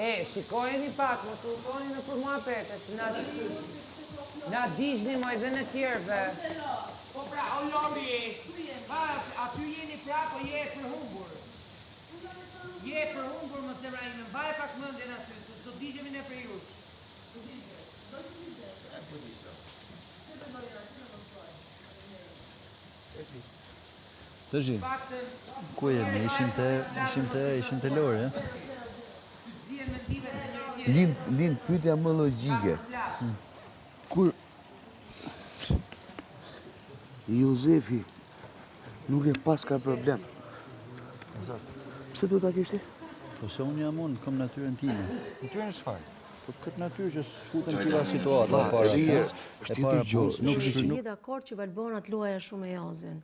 E, shikojeni pak, mos u thoni në për muhabete, se na na digjni moj dhe në tjerëve. Po pra, o Lori, ha, aty jeni pra, po je e përhumbur. Je e përhumbur, më zemra ime, mbaj pak mendjen aty, se s'do digjemi ne për jush. Tashi, ku jemi? Ishim te, ishim te, ishim te Lori, eh? Lind, lind pyetja më logjike. Kur Jozefi nuk e paska problem. Pse do ta kishte? Po se unë jam unë, kam natyrën time. Natyrën e çfarë? Po këtë natyrë që s'futem këlla situata para. Edhe është tjetër gjë. Nuk Je dakord që Valbona të luaja shumë me Jozin.